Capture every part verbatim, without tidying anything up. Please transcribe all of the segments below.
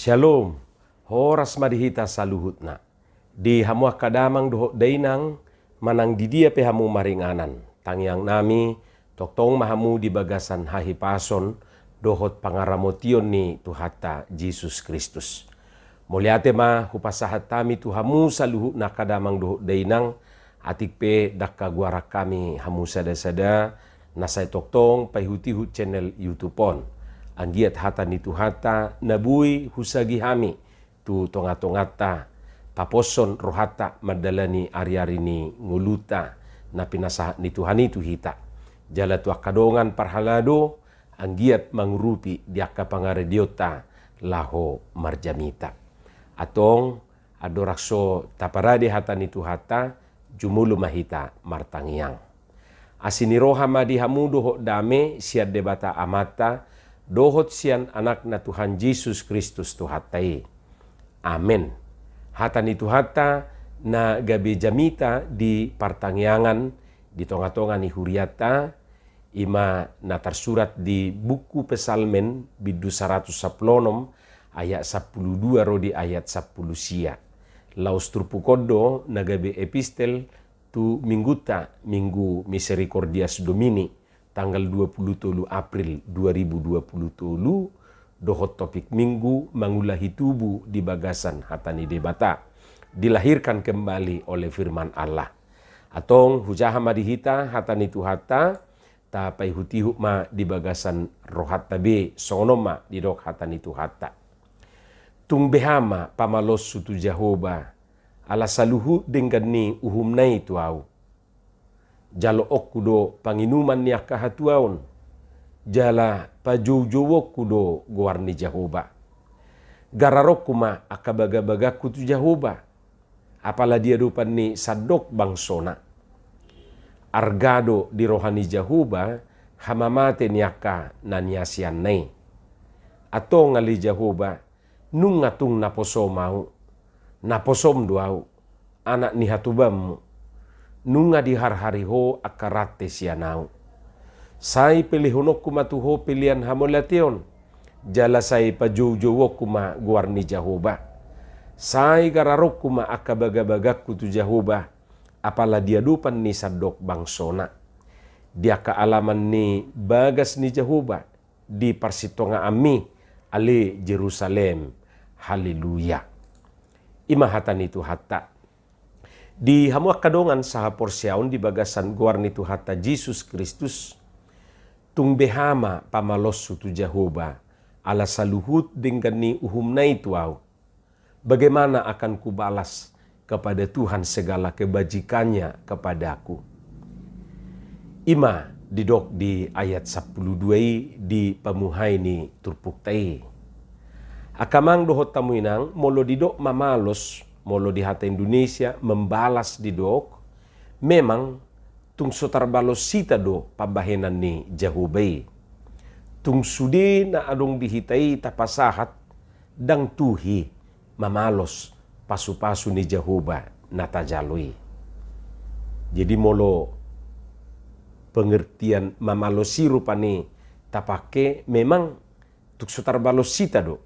Shalom. Horas ma di hita saluhutna. Di hamu angka damang dohot dainang, manang di dia pe hamu maringanan, tangiang nami, tongtong ma hamu di bagasan hahipason dohot pangaramotion ni Tuhanta Jesus Kristus. Mauliate ma hupasahat hami tu hamu saluhutna angka damang dohot dainang, atik pe ndang hagoaran hami hamu sada-sada, na sai tongtong paihut-ihut channel YouTube on. Anggiat hata ni Tuhanta na boi husagi hami tu tonga-tonganta, paposhon rohanta mandalani ari-ari ni ngolunta na pinasahat ni Tuhan i tu hita. Jala tu angka dongan parhalado, anggiat mangurupi di angka pangaradionta laho marjamita. Antong, andorang so taparade hata ni Tuhanta, jumolo ma hita martangiang. Asi ni roha ma di hamu dohot dame sian Debata Amanta, dohot sian Anakna Tuhan Jesus Kristus Tuhanta i. Amen. Hata ni Tuhanta na gabe jamita di partangiangan di tonga-tonga ni hurianta, i ma na tarsurat di buku Psalmen bindu saratus sampulu onom ayat sampulu dua ro di ayat sampulu sia. Laos turpuk on do na gabe epistel tu minggunta, Minggu Misericordias Domini, tanggal dua pulu tolu April dua ribu dua pulu tolu, dohot topik minggu mangulahi tubu di bagasan hata ni Debata, dilahirkan kembali oleh firman Allah. Antong hujaha ma di hita hata ni Tuhanta, tapaihut-ihut ma di bagasan rohanta be, songon on ma didok hata ni Tuhanta. Tung beha ma pamaloshu tu Jahowa, ala saluhut denggan ni uhumna i tu ahu. Jaloonku do panginuman ni angka hatuaon, jala pajoujouonku do goar ni Jahowa. Gararonku ma angka bagabagangku tu Jahowa, apala di adopan ni sandok bangsona. Arga do di roha ni Jahowa hamamate ni angka na niasianna i. Antong ale Jahowa, nunga tung naposom ahu, naposom do ahu, anak ni hatobanmu. Nunga diharhari ho angka rante sian ahu. Sai pelehononku ma tu ho pelean hamauliateon, jala sai pajoujouonku ma goar ni Jahowa. Sai gararonku ma angka bagabagangku tu Jahowa, apala di adopan ni sandok bangsona. Di angka alaman ni bagas ni Jahowa, di parsitongaanmi, ale Jerusalem. Haleluya. I ma hata ni Tuhanta. Di hamu angka dongan sahaporseaon di bagasan goar ni Tuhanta Jesus Kristus, tung beha ma pamaloshu tu Jahowa, ala saluhut denggan ni uhumna i tu ahu. Bagaimana akan kubalas kepada Tuhan segala kebajikannya kepadaku? I ma didok di ayat sampulu dua i di pamuhai ni turpukta i. Angka amang dohot hamu inang, molo didok mamalos, molo di hata Indonesia membalas didok, memang tung so tarbalos hita do pambahenan ni Jahowa i. Tung sude na adong di hita i tapasahat, ndang tuhi mamalos pasupasu ni Jahowa na tajalo i. Jadi molo pengertian mamalos i rupani tapake, memang tung so tarbalos hita do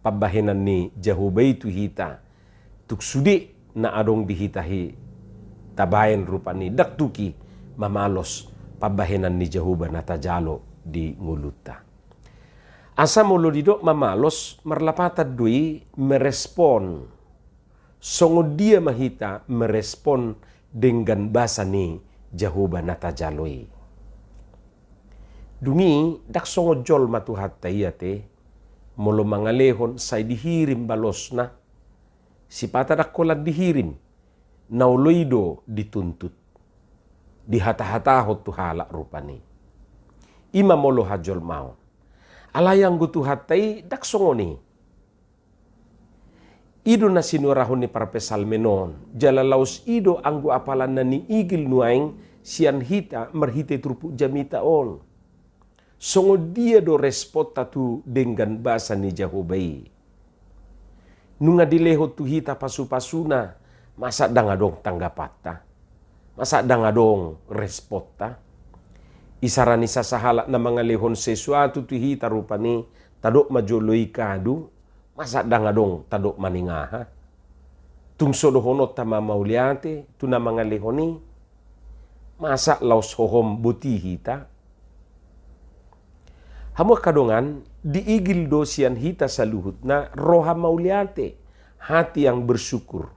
pambahenan ni Jahowa i tu hita. Tung sude na adong di hita i tabaen rupani ndang tuhi mamalos pambahenan ni Jahowa na tajalo di ngolunta. Asa molo didok mamalos, marlapatan do i merespon. Songon dia ma hita merespon denggan basa ni Jahowa na tajalo i? Dung i ndang songon jolma Tuhanta i ate, molo mangalehon sai dihirim balosna. Sipata ndang holan dihirim, na olo i do dituntut, dihatahatahon tu halak rupani. I ma molo hajolmaon. Alai anggo Tuhanta i ndang songon i. I do na sinuarahon ni parpsalmen on, jala laos i do anggo apala na niigil nuaeng sian hita marhite turpuk jamita on. Songon dia do responta tu denggan basa ni Jahowa i? Nunga dilehon tu hita pasupasuna, masa ndang adong tanggapanta? Masa ndang adong responta? Isara ni sasahalak na mangalehon sesuatu tu hita rupani, tadok ma jolo i kadu, Masa ndang adong tadok maningaha? Tung so dohononta ma mauliate tu na mangalehon i, masa laos hohom boti hita? Hamu angka dongan, diigil do sian hita saluhutna roha mauliate, hati yang bersyukur.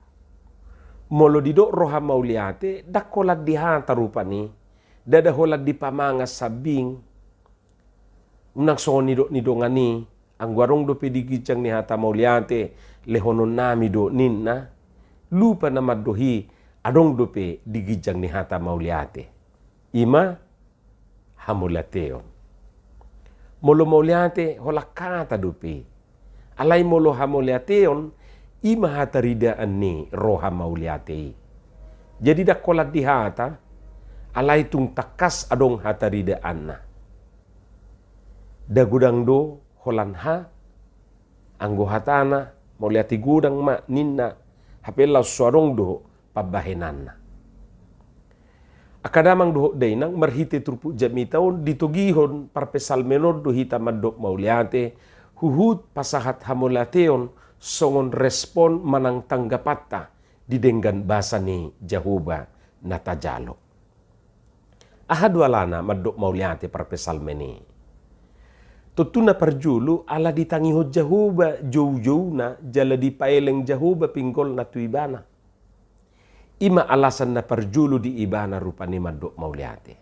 Molo didok roha mauliate, ndang holan di hata rupani, ndada holan di pamangan sambing. Unang songon nidok ni dongan i, anggo adong dope di ginjang ni hata mauliate, lehononnami do ninna, lupa na mandok i adong dope di ginjang ni hata mauliate. I ma hamauliateon. Molo mauliate holan hata dope i. Alai molo hamauliateon, i ma hataridaan ni roha mauliate i. Jadi ndang holan di hata, alai tung tangkas adong hataridaanna. Nda godang do holan ha, anggo hatana, mauliate godang ma ninna, hape laos so adong do pambahenanna. Angka damang dohot dainang, marhite turpuk jamita on, ditogihon parpsalmen on do hita mandok mauliate, huhut pasahat hamauliateon songon respon manang tanggapanta di denggan basa ni Jahowa na tajalo. Aha do alana mandok mauliate parpsalmen i? Tontu na parjolo ala ditangihon Jahowa joujouna jala dipaeleng Jahowa pinggolna tu ibana. I ma alasan na parjolo di ibana rupani mandok mauliate.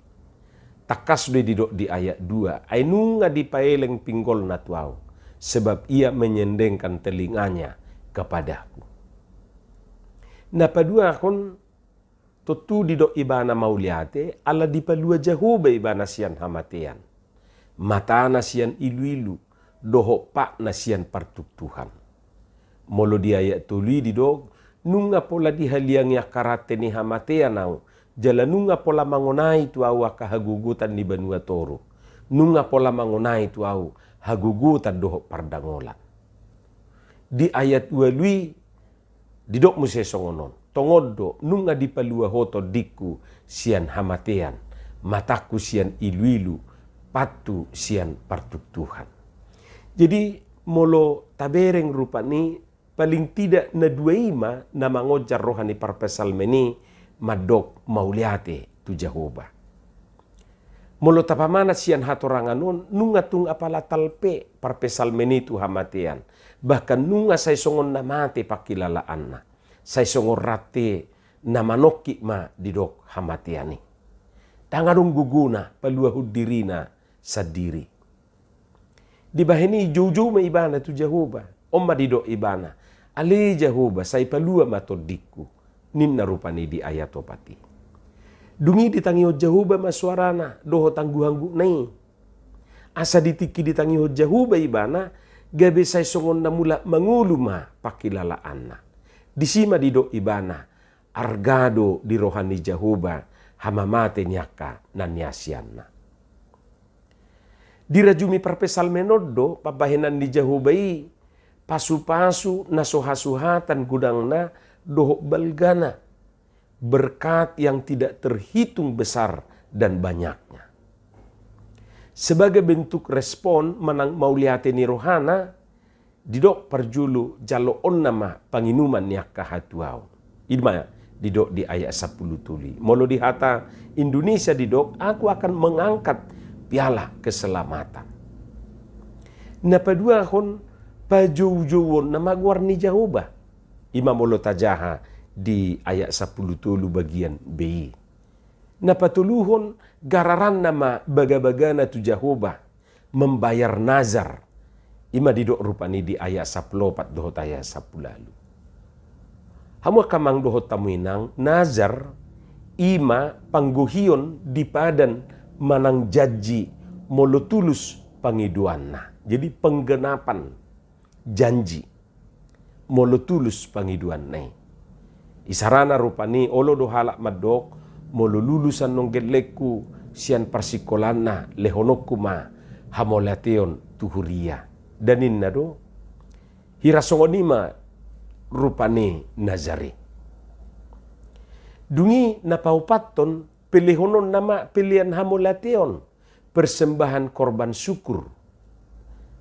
Tangkas do i didok di ayat dua, ai nunga dipaeleng pinggolna tu ahu, sebab ia menyendengkan telinganya kepadaku. Na paduahon, tontu didok ibana mauliate, ala dipalua Jahowa ibana sian hamatean. Matana sian iluilu, dohot patna sian partuktuhan. Molo di ayat tolu i didok, nunga pola dihaliangi angka rante ni hamatean ahu, jala nunga pola mangonai tu ahu angka hagogotan ni banua toru. Nunga pola mangonai tu ahu hagogotan dohot pardangolan. Di ayat ualu i, didok muse songon on, tongon do, nunga dipalua Ho tondingku sian hamatean, matangku sian iluilu, patku sian partuktuhan. Jadi, molo tabereng rupani, paling tidak na dua i ma na mangonjar roha ni parpsalmen i mandok mauliate tu Jahowa. Molo tapamanat sian hatorangan on, nunga tung apala talpe parpsalmen i tu hamatean. Bahkan nunga sai songon na mate pangkilalaanna. Sai songon rante na manongkit ma didok hamatean i. Ndang adong gogona paluahon dirina sandiri. Dibahen i joujou ma ibana tu Jahowa. On ma didok ibana, ale Jahowa, sai palua ma tondingku. Ninna rupani di ayat opat i. Dung i ditangihon Jahowa ma soarana, dohot angguhanggutna i. Asa di tingki ditangihon Jahowa ibana, gabe sai songon na mulak mangolu ma pangkilalaanna. Disi ma didok ibana, arga do di roha ni Jahowa hamamate ni angka na niasianna. Dirajumi parpsalmen on do pambahenan ni Jahowa i, pasupasu na so hasuhatan godangna dohot balgana, berkat yang tidak terhitung besar dan banyaknya. Sebagai bentuk respon manang mauliate ni rohana, didok parjolo jaloonna ma panginuman ni angka hatuaon. I ma didok di ayat sampulu tolu i. Molo di hata Indonesia didok, aku akan mengangkat piala keselamatan. Na paduahon, pajoujouonna ma goar ni Jahowa. I ma molo tajaha di ayat sampulu tolu bagian B i. Na patoluhon, gararanna ma bagabagana tu Jahowa, membayar nazar. I ma didok rupani di ayat sampulu opat dohot ayat sampulu ualu. Hamu angka amang dohot hamu inang, nazar i ma panggohion di padan manang janji molo tulus pangidoanna. Jadi penggenapan janji molo tulus pangidoanna i. Isarana rupani olo do halak mandok, molo lulus annon gellengku sian parsingkolanna, lehononku ma hamauliateon tu huria. Nda ninna do? Hira songon i ma rupani nazar i. Dung i na paopathon, pelehononna ma pelean hamauliateon, persembahan korban syukur.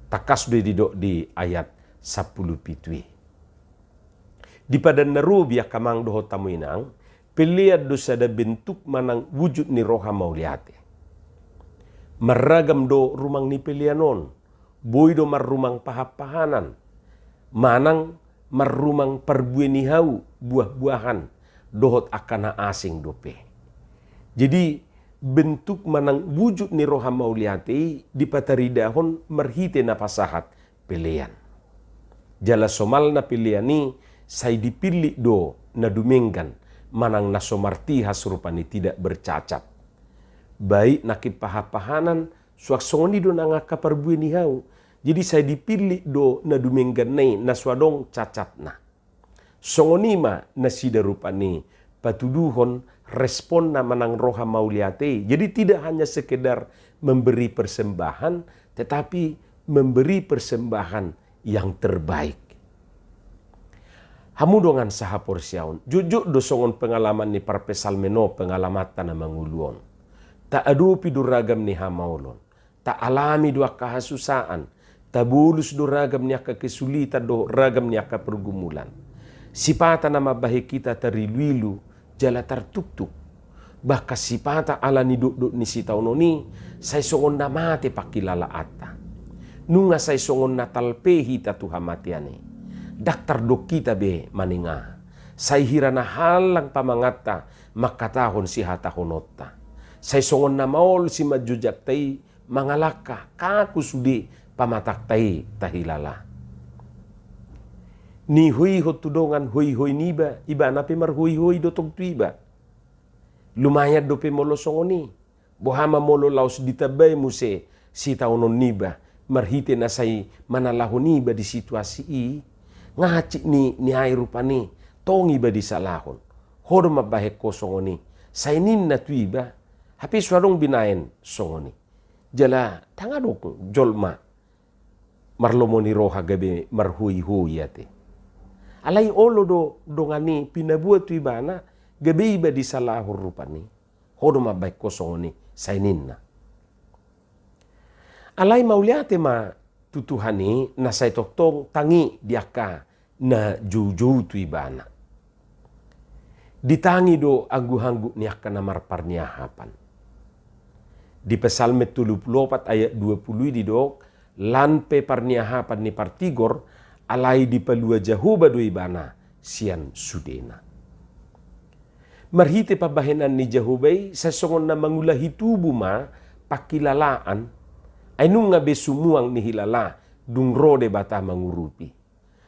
Tangkas do i didok di ayat sampulu pitu i. Di Padan na Robi angka amang dohot hamu inang, pelean do sada bentuk manang wujud ni roha mauliate. Marragam do rumang ni pelean on, boi do marrumang pahanpahanan, manang marrumang parbue ni hau, buah-buahan, dohot angka na asing dope. Jadi, bentuk manang wujud ni roha mauliate i dipataridahon marhite na pasahat pelean. Jala somalna pelean i sai dipillit do na dumenggan manang na so martihas rupani, tidak bercacat. Baik nangkin pahanpahanan, suang songon i do nang angka parbue ni hau. Jadi sai dipillit do na dumengganna i na so adong cacatna. Songon i ma nasida rupani patuduhon responna manang roha mauliate i. Jadi tidak hanya sekedar memberi persembahan, tetapi memberi persembahan yang terbaik. Hamu dongan sahaporseaon, jotjot do songon pengalaman ni parpsalmen on, pengalamanta na mangolu on. Taadopi do ragam ni hamaolon. Taalami do angka hasusaan, tabolus do ragam ni angka kesulitan dohot ragam ni angka pergumulan. Sipata na mambahen hita tariluilu jala tartuktuk. Bahkan sipata ala ni dokdok ni sitaonon i, sai songon na mate panghilalaanta. Nunga sai songon na talpe hita tu hamatean i. Ndang tardok hita be manang aha. Sai hira na hallang pamanganta mangkatahon sihatahononta. Sai songon na maol simanjojakta i mangalangka, kaku sude pamatangta i tahilala. Nihoihon tu dongan hoihoi niba, ibana pe marhoihoi do tong tu iba. Lumayan dope molo songon i. Boha ma molo laos ditambai muse sitaonon niba, marhite na sai manalahon iba di situasi i. Nga hansit ni, ni ai rupani, tong iba disalahon. Ho do mambahen ho songon i, sai ninna tu iba. Hape so adong binahen songon i. Jala ndang adong jolma marlomo ni roha gabe marhoihoi ate. Alai olo do dongan i pinaboa tu ibana, gabe iba disalahon rupani. Ho do mambahen ho songon i, sai ninna. Alai mauliate ma tu Tuhan i na sai tongtong tangi di angka na joujou tu ibana. Ditangi do anggukanggu ni angka na marparniahapan. Di Psalmen tolu pulu opat ayat dua pulu i didok, lan pe parniahapan ni partigor, alai dipalua Jahowa do ibana sian sudena. Marhite pambahenan ni Jahowa i, sai songon na mangulahi tubu ma panghilalaan, ai nunga be sumuang nihilala, dung ro Debata mangurupi.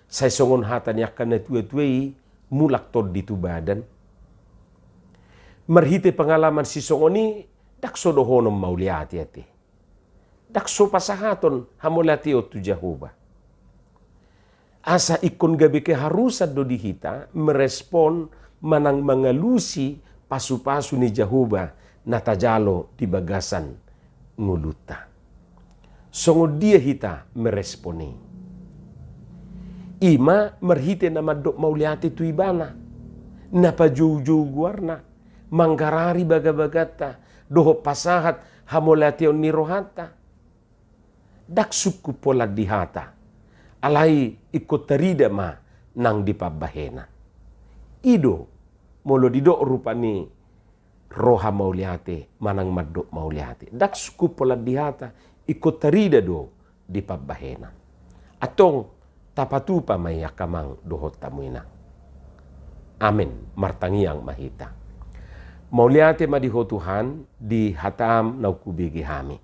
Sai songon hata ni angka na tuatua i, mulak tondi tu badan. Marhite pengalaman sisongon i, ndang so dohonon mauliate ate. Ndang so pasahaton hamauliateon tu Jahowa. Asa ingkon gabe keharusan do di hita merespon manang mangalusi pasupasu ni Jahowa na tajalo di bagasan ngolunta. Songon dia hita merespon i? I ma marhite na mandok mauliate tu ibana, na pajoujou goarna, manggarari bagabaganta, dohot pasahat hamauliateon ni rohanta. Ndang sungkun holan di hata, alai ingkon tarida ma nang di pambahenan. I do, molo didok rupani roha mauliate manang mandok mauliate. Ndang sungkun holan di hata, ingkon tarida do di pambahenan. Antong tapatupa ma i angka amang dohot hamu inang. Amen. Martangiang ma hita. Mauliate ma di Ho Tuhan, di hataM naung hubege hami.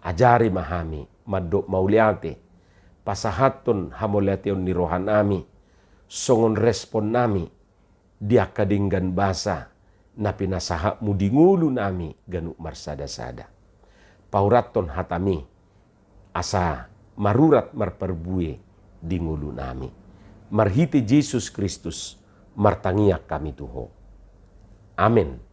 Ajari ma hami mandok mauliate, pasahathon hamauliateon ni rohanami, songon responnami di angka denggan basa na pinasahatMu di ngolunami ganup marsadasada. Paurathon hataMi, asa marurat marparbue di ngolunami. Marhite Jesus Kristus, martangiang hami tu Ho. Amen.